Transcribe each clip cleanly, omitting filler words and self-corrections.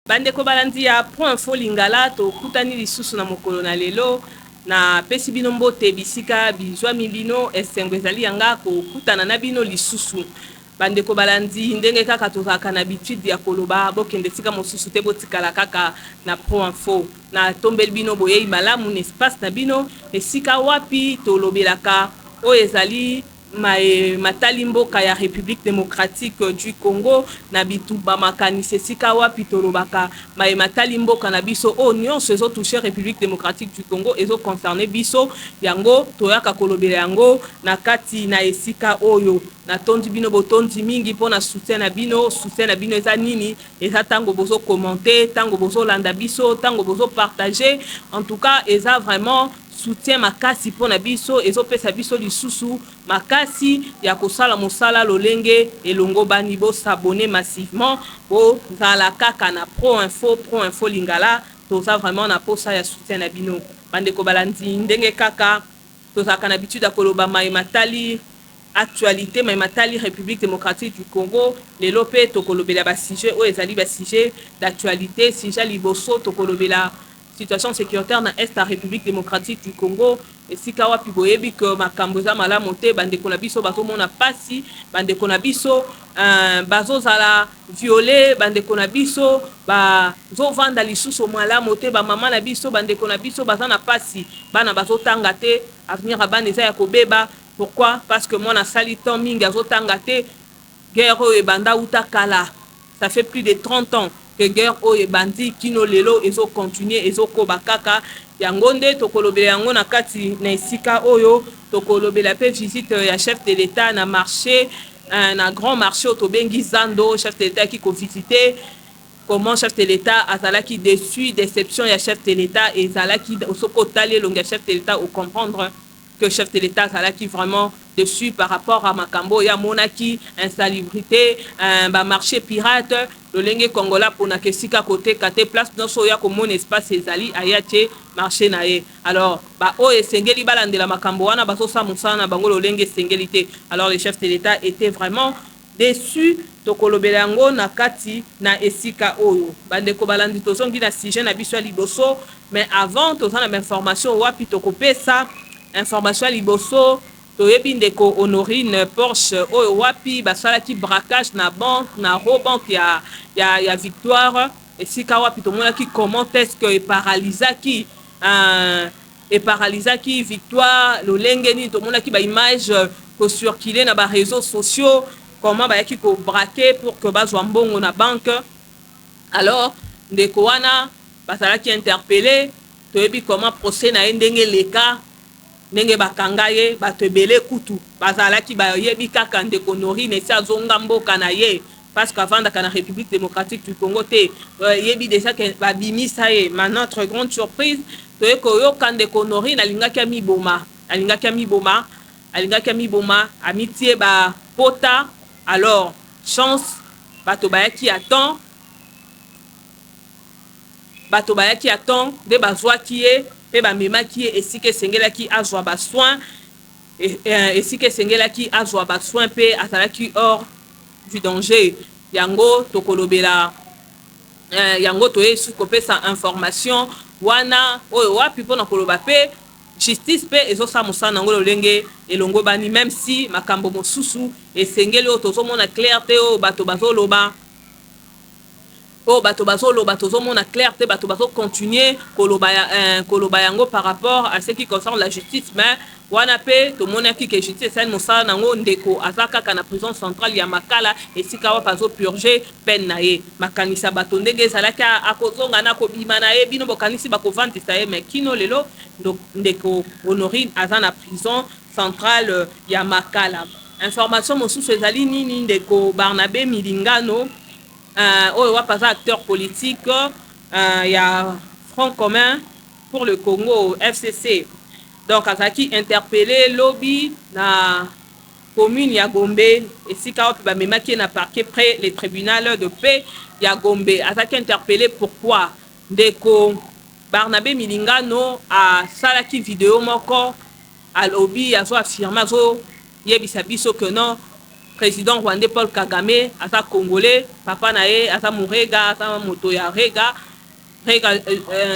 Bandeko balandi ya Pro Info Lingala, tokutani lisusu na mokolo na lelo. Napesi bino mbote bisika bizwami bino. Esengo ezali yanga kokutana na bino lisusu. Bandeko balandi, ndenge kaka tozalaka na habitude ya koloba, bokende esika mosusu te, botikala kaka na Pro Info. Natombeli bino boyei malamu na espace na bino, esika wapi tolobelaka oyo ezali maye matali mboka ya République démocratique du Congo na bitumba makanisi, esika wapi tolobaka maye matali mboka na biso. Oyo nyonso ezotouche République démocratique du Congo, ezoconcerne biso, yango toyaka kolobela yango na kati na esika oyo. Natondi bino botondi mingi mpona soutien na bino. Soutien na bino eza nini? Eza ntango bozocommenter, ntango bozolanda biso, ntango bozopartage. En tout cas, eza vraiment soutien makasi mpona biso, ezopesa biso lisusu makasi ya kosala mosala lolenge elongo. Bani bos'abonner massivement, bozala kaka na Pro Info, Pro Info Lingala. Toza vraiment na posa ya soutien na bino. Bandeko balandi, ndenge kaka tozalaka na habitude ya koloba maye matali actualité, maye matali République démocratique du Congo, lelo mpe tokolobela basujet oyo ezali basujet d'actualité. Sujet liboso, tokolobela situation sécuritaire na est ya République démocratique du Congo, esika wapi boyebi ke makambo eza malamu te. Bandeko na biso bazomona pasi, bandeko na biso bazozala violé, bandeko na biso bazovanda lisusu malamu te, bamama na biso, bandeko na biso baza na pasi, bana bazotanga te, avenir ya bana eza ya kobeba. Pourquoi? Parce que mwana asali temps mingi azotanga te. Guerre oyo ebanda uta kala, ça fait plus de 30 ans que guerre oyo ebandi, kino lelo ezocontinue, ezokoba kaka. Yango nde tokolobela yango na kati na esika oyo. Tokolobela mpe visite ya chef de l'État na marché, na grand marché oyo tobengi Zando. Chef de l'État ayaki kovisite. Comment chef de l'État azalaki déçu? Déception ya chef de l'État ezalaki, soki otali elongi ya chef de l'État, ocomprendre que chef de l'État azalaki vraiment déçu par rapport à makambo oyo amonaki: insalubrité, bamarché pirate, lolenge Congolais aponaka esika koteka te. Place nyonso oyo akomona espace ezali, aya tie marché na ye. Alors baoyo esengeli balandela makambo wana bazosala mosala na bango lolenge esengeli te. Alors le chef de l'État était vraiment déçu. Tokolobela yango na kati na esika oyo. Bandeko balandi, tozongi na sujet na biso ya liboso, mais avant, toza na bainformation wapi tokopesa. Information ya liboso, toyebi ndeko Honorine Porsche, oyo wapi basalaki braquage na banque, na Rawbank ya Victoire, esika wapi tomonaki comment est-ce que eparalysaki Victoire, lolenge nini tomonaki baimage kocircule na baréseaux sociaux, comment bayaki kobraquer pour que bazwa mbongo na banque. Alors ndeko wana bazalaki interpellé. Toyebi comment procès na ye ndenge eleka, ndenge bakanga ye. Bato ebele kutu bazalaki bayebi kaka ndeko Honorine esi azonga mboka na ye, parce que avandaka na République démocratique du Congo te, yebi déjà ke babimisa ye. Ma notre grande surprise, toye koyoka ndeko Honorine alingaki amiboma, alingaki amiboma, alingaki amiboma, amitie bapota. Alors chance, bato bayaki à temps, bato bayaki à temps nde bazwaki ye mpe bamemaki ye esika esengelaki azwa basoin, esika esengelaki azwa basoin, mpe azalaki hors du danger. Yango tokolobela yango, toyei kopesa information wana oyo wapi mpona koloba mpe justice mpe ezosala mosala nango lolenge elongo bani, même si makambo mosusu esengeli oyo tozomona clair te, oyo bato bazoloba, oyo bato bazoloba tozomona clair te, bato bazocontinue koloba, koloba yango par rapport à ce qui concerne la justice. Mais wana mpe tomonaki ke justice esali mosala nango. Ndeko aza kaka na prison centrale ya Makala, esika wapi azopurge peine na ye. Makanisa bato ndenge ezalaki, akozonga na kobima na ye, bino bokanisi bakovandisa ye, mais kino lelo ndeko Honorine aza na prison centrale ya Makala. Information mosusu ezali nini? Ndeko Barnabe Milingano, oyo wapi aza acteur politique ya Front commun pour le Congo, FCC, donc azalaki interpellé lobi na commune ya Gombe, esika wapi bamemaki ye na parquet près le tribunal de paix ya Gombe. Azalaki interpellé pourquoi? Ndeko Barnabe Milingano asalaki video moko, alobi, azo affirme, azoyebisa biso que non, Président rwandais Paul Kagame aza congolais, papa na ye aza Murega, aza moto ya Rega. Rega,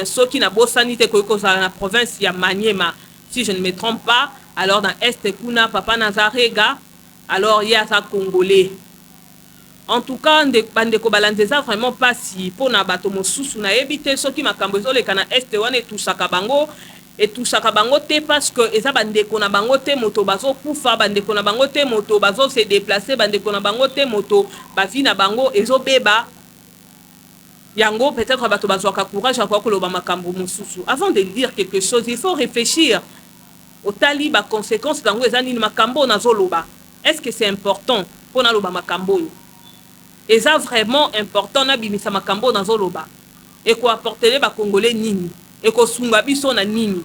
soki nabosani te, koki kozala na province ya Maniema, si je ne me trompe pas. Alors na Est kuna, papa na aza Rega, alors ye aza congolais. En tout cas, bandeko balandi, eza vraiment mpasi mpona bato mosusu. Nayebi te soki makambo ezoleka na Est wana etusaka bango, etusaka bango te, parce que eza bandeko na bango te moto bazokufa, bandeko na bango te moto bazose déplacer, bandeko na bango te moto bavie na bango ezobeba. Yango peut-être bato bazwaka courage ya koya koloba makambo mosusu. Avant de dire quelque chose, il faut réfléchir. Otali baconséquence yango eza nini. Makambo oyo nazoloba, est ce que c'est important mpo naloba makambo oyo? Eza vraiment important nabimisa makambo oyo nazoloba? Ekoapporter bacongolais nini? Ekosunga biso na nini?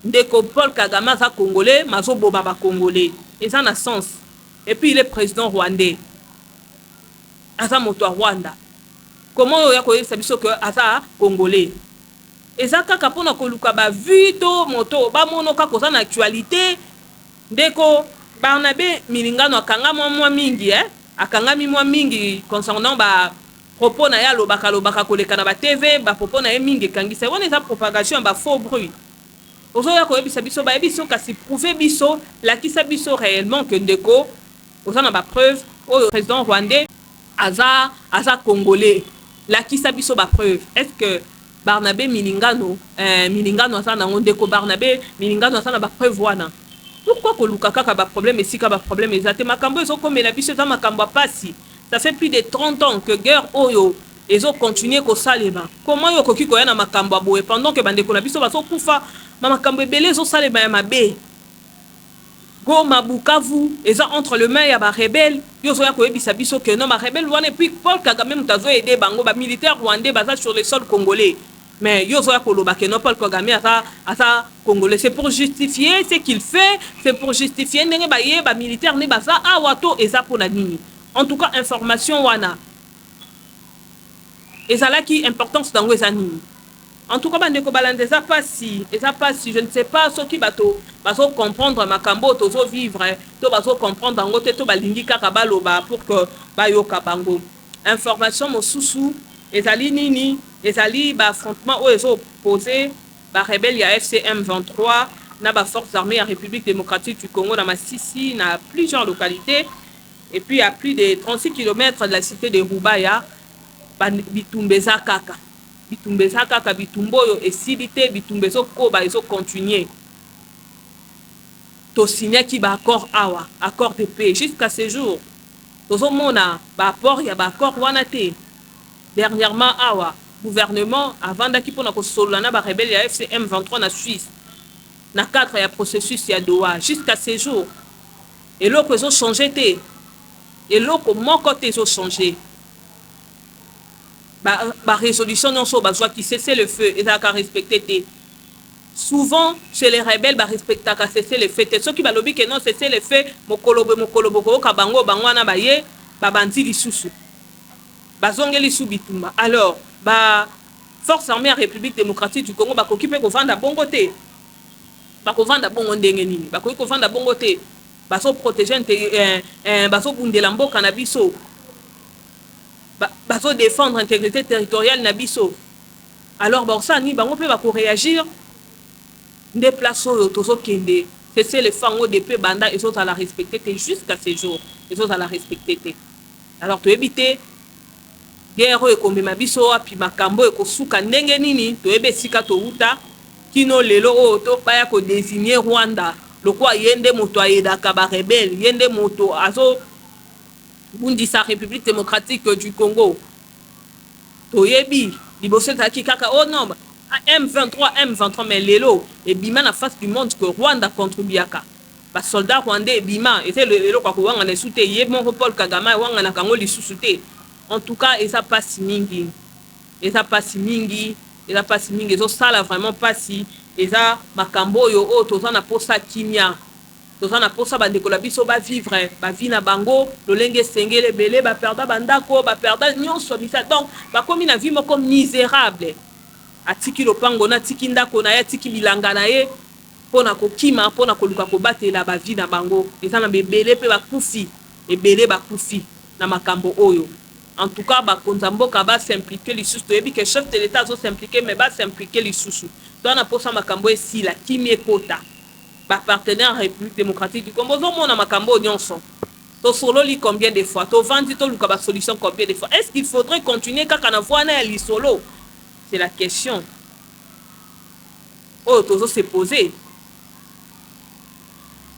Ndeko Paul Kagame aza congolais, mazoboma bacongolais, eza na sens? Et puis il est président rwandais, aza moto ya Rwanda. Comment oyo oya koyebisa biso ke aza congolais? Eza kaka mpona koluka bavues to moto bamono kaka oza na actualité. Ndeko Barnabe Milingano akanga mwa mingi, eh? Akangami mwa mingi concernant ba propos na ye. Alobaka, alobaka koleka na batv, bapropos na ye mingi ekangisa. Wana eza propagation ya bafaux bruit. Ozoya koyebisa biso, bayebi biso, kasi prouve biso, lakisa biso réellement ke ndeko oza na bapreuve oyo président rwandais aza congolais. Lakisa biso bapreuve. Est ce que Barnabe Milingano, Milingano aza nango? Ndeko Barnabe Milingano aza na bapreuve wana? Pourquoi koluka kaka baproblème esika baproblème eza te? Makambo ezokomela biso eza makambo ya pasi. Ça fait plus de 30 ans que guerre oyo ezocontinue kosalema. Comment oyo okoki koya na makambo ya boye pendant ke bandeko na biso bazokufa, makambo ebele ezosalema ya mabe? Goma, Bukavu eza entre le main ya barebelles. Yo ozoya koyebisa biso ke non, barebelles wana, et puis Paul Kagame moto azoaider bango, bamilitaire rwandais baza sur le sol congolais, mais yo ozoya koloba ke non, Paul Kagame aza congolais. C'est pour justifier ce qu'il fait? C'est pour justifier ndenge baye bamilitaire nde baza awa to eza mpona nini? En tout cas, information wana ezalaki, importance nango eza nini? En tout cas, bandeko balanda, eza pasi, eza pasi. Je ne sais pas soki bato bazocomprendre makambo oyo tozovivre to bazocomprendre yango te, to balingi kaka baloba pour que bayoka bango. Information mosusu ezali nini? Ezali baaffrontement oyo ezoopposer barebelles ya AFC M23 na baforces armées ya République démocratique du Congo na Masisi, na plusieurs localités, et puis à plus de 36 km de la cité de Rubaya. Bitumba eza kaka, bitumba eza kaka, bitumba oyo esili te, bitumba ezokoba, ezocontinue. Tosignaki baaccord awa, accord de paix, jusqu'à ce jour tozomona baapport ya baaccord wana te. Dernièrement awa, gouvernement avandaki mpona kosolola na barebelles ya AFC M23 na Suisse na cadre ya processus ya Doha. Jusqu'à ce jour, eloko ezochange te, eloko moko te ezochange. Barésolution ba nyonso oyo bazwaki, cessez le feu ezalaka respecté te. Souvent chez les rebelles, barespectaka cessez le feu te. Soki balobi ke non, cessez le feu, mokolo boye, mokolo bokoyoka bango, bango wana baye babandi lisusu, bazongeli lisusu bitumba. Alors ba force armée ya République démocratique du Congo bakoki mpe kovanda bongo te. Bakovanda bongo ndenge nini? Bakoki kovanda bongo te. Bazoprotéger, bazobundela mboka na biso, bazodéfendre intégrité territoriale na biso. Alors bakosala nini? Bango mpe bakoréagir. Nde place oyo tozokende, cessez le feu yango depuis banda ezozala respecté te, jusqu'à ce jour ezozala respecté te. Alors toyebi te guerre oyo ekomema biso wapi, makambo oyo ekosuka ndenge nini. Toyebi esika towuta kino lelo oyo to baya kodésigner Rwanda lokola ye nde moto aaidaka barebelles, ye nde moto azobundisa République démocratique du Congo. Toyebi liboso ezalaki kaka oh non, M23, M23, mais lelo ebima na face du monde que Rwanda contribuaka, basoldat rwandais ebima. Eza eloko ya kowangana esu te. Ye moko Paul Kagame awanganaka yango lisusu te. En tout cas, eza mpasi mingi, eza mpasi mingi, eza mpasi mingi, ezosala vraiment mpasi. Eza makambo oyo toza na posa kimia, toza na posa bandeko na biso bavivre bavie na bango lolenge esengeli. Ebele baperda bandako, baperda nyonso bisa, donc bakomi na vie moko misérable. Atiki lopango na, atiki ndako na ye, atiki bilanga na ye. Mpo na kokima, mpo na koluka kobatela ba vie na bango. Eza na ebele mpe bakufi, ebele bakufi na makambo oyo. En tout cas, bakonzi ya mboka bas'impliquer lisusu. Toyebi ke chef de l'État azos'impliquer, mais bas'impliquer lisusu. Toza na mposa makambo esila, kimia ekota. Bapartenaire République démocratique du Congo ozomona makambo oyo nyonso. Tosololi combien de fois? Tovandi, toluka basolution combien de fois? Est ce qu'il faudrait continuer kaka na voie wana ya lisolo? C'est la question oyo tozose poser.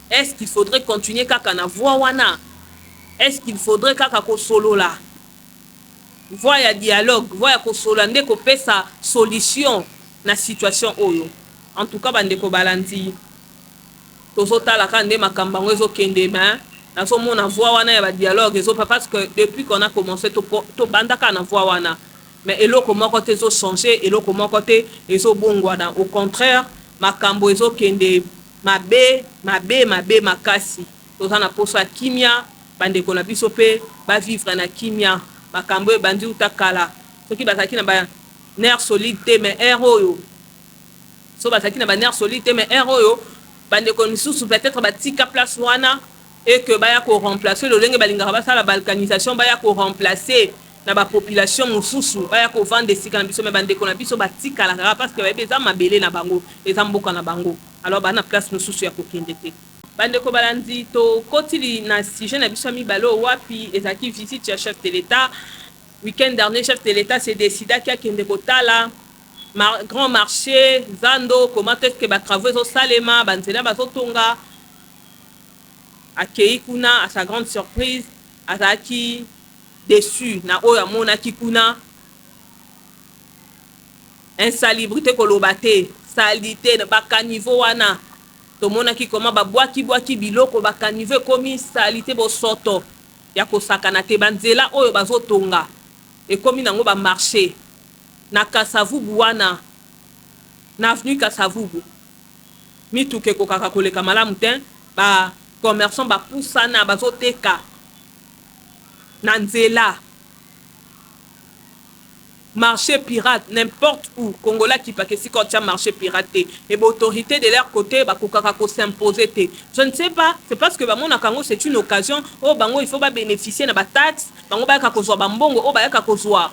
Est ce qu'il faudrait continuer kaka na voie wana? Est ce qu'il faudrait kaka kosolola, voie ya dialogue, voie ya kosolola nde kopesa solution na situation oyo? En tout cas, bandeko balandi, tozotala kaka nde makambo yango ezokende, mais nazomona voie wana ya badialogue ezopa, parce que depuis qu'on a commencé, tobanda kaka na voie wana, mais eloko moko te ezochanger, eloko moko te ezobongwana. Au contraire, makambo ezokende mabe, mabe, mabe makasi. Toza na poso ya kimia, bandeko na biso mpe bavivre na kimia. Makambo oyo ebandi uta kala. Soki bazalaki na banerf solide te, mais heure oyo, so bazalaki na banerf solide te, mais heure oyo bandeko misusu peut-être batika place wana et que baya koremplacer lolenge balingaka basala balkanisation, baya koremplacer na bapopulation mosusu, baya kovanda esika na biso. Mais bandeko na biso batikalaka kaka parce que bayebi eza mabele na bango, eza mboka na bango. Alors baa na place mosusu ya kokende te. Bandeko balandi, tokotili na sujet na biso ya mibale oyo wapi ezalaki visite ya chef de l'État. Week-end dernier, chef de l'État se décidaki akende kotala grand marché zando, comment est-ce que batravaux ezosalema, banzela bazotonga. Akei kuna, à sa grande surprise, azalaki déçu na oyo amonaki kuna: insalubrité, koloba te, saleté, bacaniveau wana tomonaki koma babwaki-bwaki biloko, bacaniveau ekomi saleté, bosoto ya kosakana te. Banzela oyo bazotonga ekomi nango bamarché na Kasavubu wana, na avenue Kasavubu, mituka ekokaka koleka malamu te. Bacommerçant bapusana, bazoteka na nzela, marché pirate n'importe où. Congolais akipaka esika otia marché pirate te. E baautorité de leur côté bakokaka kos'imposer te. Je ne sais pas, c'est parce que bamonaka yango, c'est une occasion oyo bango il faut babénéficier na bataxe, bango bayaka kozwa bambongo oyo bayaka kozwa.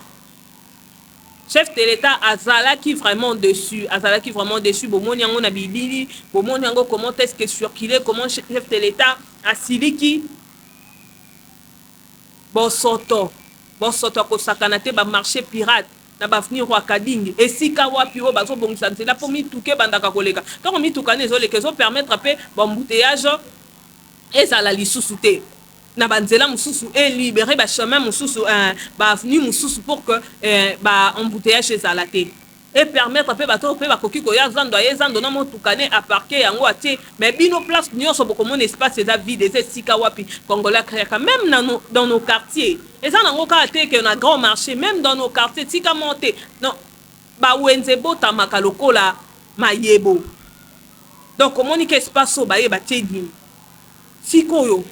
Chef de l'État azalaki vraiment déçu, azalaki vraiment déçu. Bomoni yango na bilili, bomoni yango comment est-ce que circuler, comment chef de l'État asiliki. Bosoto, bosoto akosakana te, bamarché pirate na baavenue Rwakadingi, esika wapi oyo bazobongisa nzela mpo mituka ebandaka koleka. Ntango mituka wana ezoleka, ezopermettre mpe baembouteillage ezala lisusu te na banzela mosusu, elibérer bachemin mosusu, baavenue mosusu, pour que baembouteillage ezala te, epermettre mpe bato mpe bakoki koya zando, aye zando na motuka ne, aparquer yango, atie. Mais bino, place nyonso bokomona espace eza vide. Eza esika wapi Congolais acréaka? Même dans nos quartiers, eza nango kaka te ke na grand marché, même dans nos quartiers, tika mo te. Non, bawenze ebotamaka lokola mayebo. Donc omoni ke espace oyo baye batie nini sikoyo?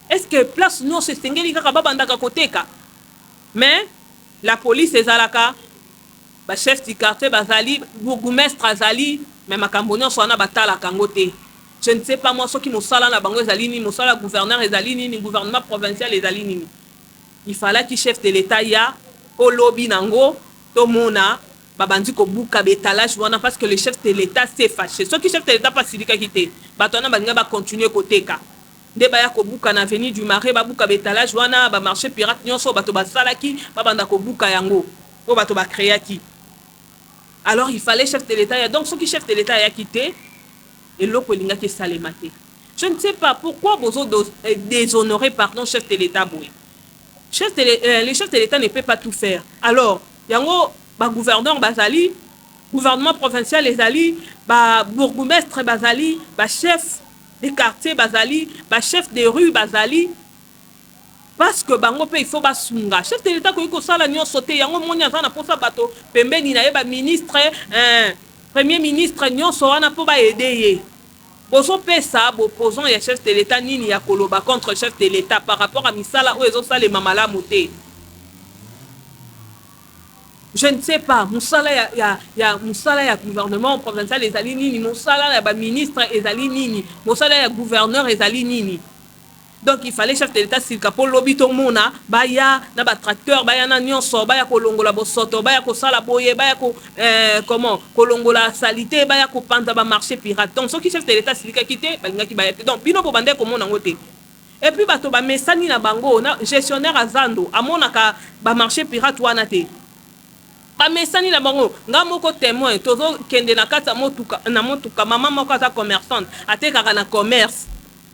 Est ce que place nyonso esengeli kaka babandaka koteka? Mais la police ezalaka, bachef du quartier bazali, bourgmestre azali, mais makambo nyonso wana batalaka yango te. Je ne sais pas moi soki mosala na bango ezali nini, mosala ya gouverneur ezali nini, gouvernement provincial ezali nini. Il fallaki chef de l'État ya olobi nango, tomona babandi kobuka baétalage wana, parce que le chef de l'État s'est fâché. Soki chef de l'État mpe asilikaki te, bato wana balinga bacontinue koteka. Nde baya kobuka na avenue du Marais, babuka baétalage wana, bamarché pirate nyonso bato basalaki, babanda kobuka yango oyo bato bacréaki. Alors il fallait chef de l'État ya. Donc soki chef de l'État ayaki te, eloko elingaki esalema te. Je ne sais pas pourquoi bozo déshonorer, pardon, chef de l'État boye. Le chef de l'État ne peut pas tout faire. Alors yango bagouverneur bazali, gouvernement provincial ezali, babourgmestre bazali, bachef de quartier bazali, bachef de rue bazali, parce que bango mpe il faut basunga chef de l'État. Koki kosala nyonso te. Yango moni aza na mposa bato pembeni na ye, baministre, premier ministre, nyonso wana mpo baaider ye. Bozopesa baopposant ya chef de l'État nini ya koloba contre chef de l'État par rapport à misala oyo ezosalema malamu te? Je ne sais pas mosala ya mosala ya gouvernement provincial ezali nini, mosala ya baministre ezali nini, mosala ya gouverneur ezali nini. Donc il fallait chef de l'État silika mpo lobi tomona baya na batracteur, baya na nyonso, baya kolongola bosoto, baya kosala boye, baya ko, comment, kolongola saleté, baya kopanza bamarché pirate. Donc soki chef de l'État silikaki te, balingaki baya te. Donc bino bobandaki komona yango te. Et puis bato bamesani na bango na gestionnaire azando amonaka bamarché pirate wana te, bamesani na bango. Nga moko témoin, tozokende na kati ya motuka, na motuka, mama moko aza commerçante, atekaka na commerce,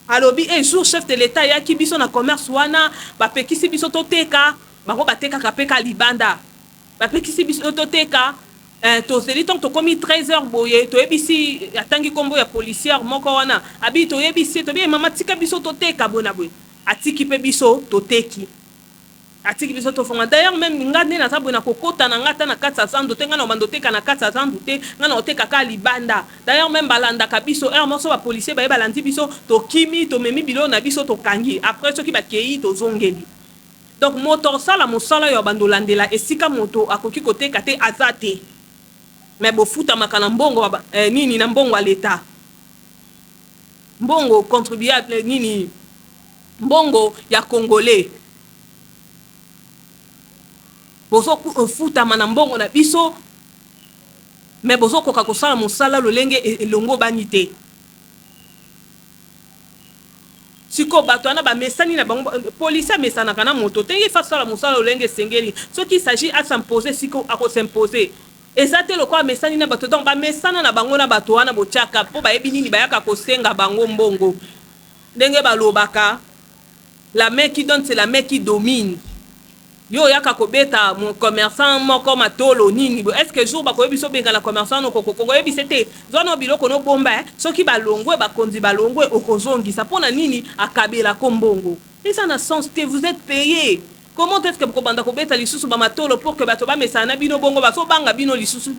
alobi e jour chef de l'État ayaki biso na commerce wana, bapekisi biso toteka. Bango batekaka mpe ka libanda, bapekisi biso toteka. Tozeli ntango tokomi 13 heures boye, toyebisi, atangi nkombo ya policière moko wana, abi toyebisi, toyebi, mama tika biso toteka boye na boye. Atiki mpe biso toteki, atiki biso tofonga. D'ailleurs même nga nde naza boye na kokota na nga ata na kati ya zandu te, nga na obanda oteka na kati ya zandu te, nga na oteka kaka libanda. D'ailleurs même balandaka biso heure moko, bapolicier baye, balandi biso, tokimi, tomemi biloko na biso, tokangi. Après soki bakei, tozongeli. Donc moto osala mosala oyo abanda olandela esika moto akoki koteka te aza te. Mais bofutamaka na mbongo nini? Na mbongo ya leta, mbongo contribuable nini, mbongo ya Congolais. Bozofutama na mbongo na biso, mais bozokoka kosala mosala lolenge elongo bani te. Sikoyo bato wana bamesani na bango. Policier amesanaka na moto te. Ye fa asala mosala lolenge esengeli. Soki s'agit as'impose, sikoyo akos'impose. Eza te lokola amesani na bato. Donc bamesana na bango na bato wana botiaka mpo bayebi nini bayaka kosenga bango mbongo. Ndenge balobaka, la main qui donne, c'est la main qui domine. Yo oyaka kobeta commerçant moko matolo nini, est ce que jour bakoyebi so obenga na commerçant nokoyebisa te, zwa na biloko nobomba, soki balongwe, bakonzi balongwe, okozongisa? Mpo na nini akabelako mbongo? Eza na sens te. Vous êtes payé, comment est ce que bokobanda kobeta lisusu bamatolo pour que bato bamesana na bino bongo, bazobanga bino lisusu,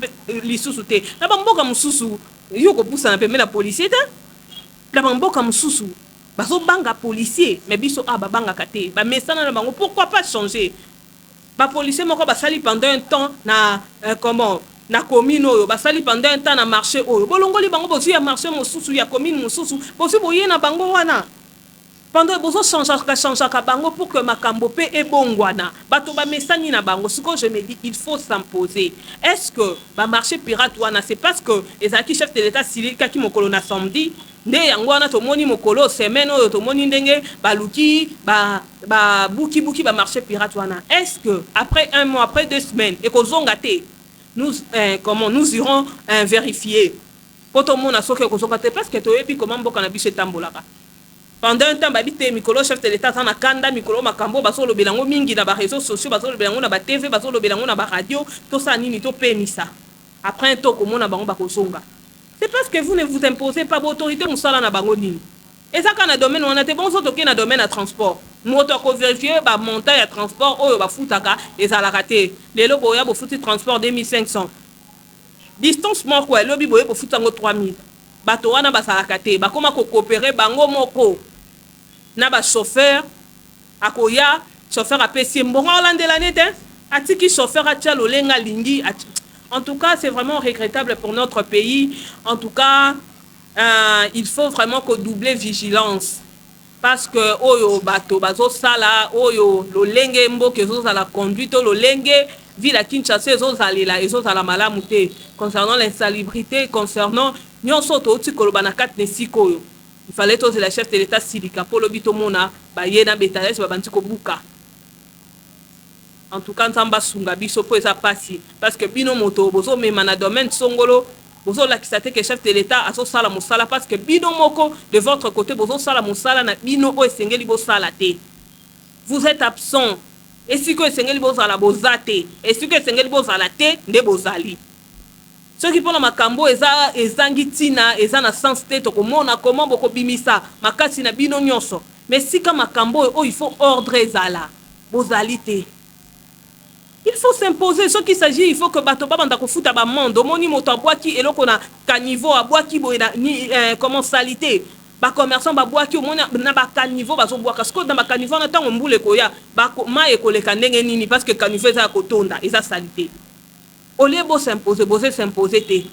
lisusu te? Na bamboka mosusu, yo kopusana pembe na policier te. Na bamboka mosusu bazobanga policier, mais biso a babangaka te, bamesana na bango. Pourquoi pas changer? Bapolicier moko basali pendant un temps na comment, na commune oyo, basali pendant un temps na marché oyo, bolongoli bango, bozwi ya marché mosusu, ya commune mosusu, bozwi, boye na bango wana pendant bozochangeaka changeaka bango pour que makambo mpe ebongwana. Bato bamesani na bango. Sikoyo je me dis, il faut s'imposer. Est ce que bamarché pirate wana, c'est parce que ezalaki chef de l'État silikaki mokolo na samedi nde yango wana tomoni mokolo semaine oyo, tomoni ndenge baluki babukibuki bamarché pirate wana? Est ce que après un mois, après 2 semaines, ekozonga te? Nous, comment nous irons vérifier mpo tomona soki ekozonga te, parce que toyebi comment mboka na biso etambolaka. Pendant un temps babi te, mikolo chef de l'État aza na kanda, mikolo makambo bazolobela yango mingi na baréseaux sociaux, bazolobela yango na batv, bazolobela yango na baradio, tosala nini? Topemisa. Après un temps komona bango bakozonga. C'est parce que vous ne vous imposez pas. Baautorité, mosala na bango nini? Eza kaka na domaine wana te. Bonso tokei na domaine ya transport, moto akovérifier bamontant ya transport oyo bafutaka ezalaka te. Lelo boya bofuti transport 2500, distance moko, elobi boye bofuti yango 3000. Bato wana bazalaka te, bakóma kocoopérer bango moko na bachauffeur. Akoya, chauffeur apesi ye mbongo, aolandela ne te, atiki chauffeur atia lolenge alingi. En tout cas, c'est vraiment regrettable pour notre pays. En tout cas, il faut vraiment kodoubler vigilance, parce que oyo bato bazosala, oyo lolenge mboka ezozala conduite, oyo lolenge ville ya Kinshasa ezozalela, ezozala malamu te concernant l'insalubrité, concernant nyonso touti koloba na kati na esika oyo. Il fallait tozela chef de l'État silika mpo lobi tomona baye na betalese, babandi kobuka. En tout cas, Nzambe asunga biso mpo eza mpasi, parce que bino moto bozomema na domaine songolo, bozolakisa te ke chef de l'État azosala mosala, parce que bino moko de votre côté bozosala mosala na bino oyo esengeli bosala te. Vous êtes absent. Esika oyo esengeli bozala, boza te. Esika esengeli bozala te nde bozali. Soki mpona makambo eza ezangi ntina, eza na sens te, tokomona comment bokobimisa makasi na bino nyonso. Mais sika makambo oyo oyo il faut ordre ezala, bozali te. Il faut s'imposer. Soki s'agit, il faut que bato babanda kofuta baamende. Omoni moto abwaki eloko na caniveau, abwaki boye na comment, saleté, bacommerçant babwaki, omoni na bacaniveau bazobwaka. Sikoyo na bacaniveau wana, ntango mbula ekoya, mai ekoleka ndenge nini? Parce que caniveau eza ya kotonda, eza saleté. Au lieu bo s'imposer, bozo s'imposer te.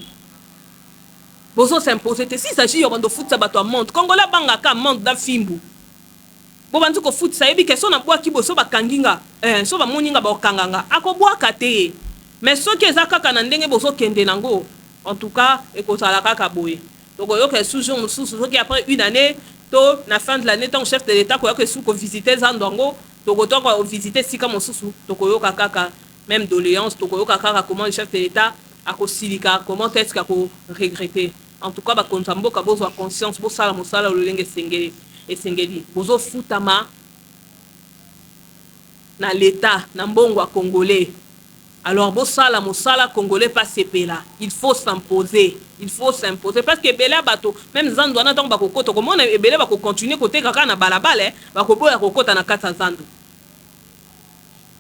Bozo s'imposer te. S'il s'agit ya bando futisa bato amende, Congolais abangaka amende na fimbu. Bobandi kofutisa, yebi ke so nabwaki boye, so bakangi nga, so bamoni nga, bakokanga nga, akobwaka te. Mais soki eza kaka na ndenge bozokende nango, en tout cas ekozala kaka boye. Tokoyoka esu jour mosusu, soki après une année to na fin de l'année, ntango chef de l'État koyoka esu kovisite zando yango, tokotoka kovisite esika mosusu, tokoyoka kaka même doléance, tokoyoka kaka comment le chef de l'État akosilika, comment est-ce akoregretter. En tout cas, bakonzi ya mboka, bozwa conscience, bosala mosala lolenge esengeli. Esengeli bozofutama na l'État na mbongo ya Congolais, alors bosala mosala Congolais pasepela. Il faut s'imposer, il faut s'imposer, parce que ebele ya bato, même zando wana, ntango bakokota, komona ebele bakocontinue koteka kaka na balabala, bakoboya kokota na kati ya zando.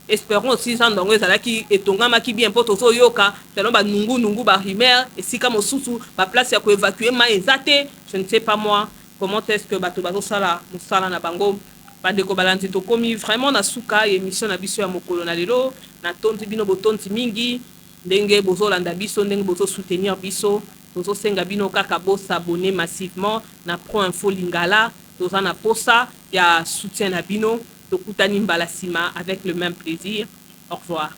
Espérons aussi zando yango ezalaki etongamaki bien, mpo tozoyoka selon banungunungu, barumeur, esika mosusu baplace ya koévacue mai eza te. Je ne sais pas moi comment est-ce que bato bazosala mosala na bango. Bandeko balandi, tokomi vraiment na suka ya émission na biso ya mokolo na lelo. Natondi bino botondi mingi ndenge bozolanda biso, ndenge bozosoutenir biso. Tozosenga bino kaka bos'abonner massivement na Pro Info Lingala. Toza na posa ya soutien na bino. Tokutani mbala nsima avec le même plaisir. Au revoir.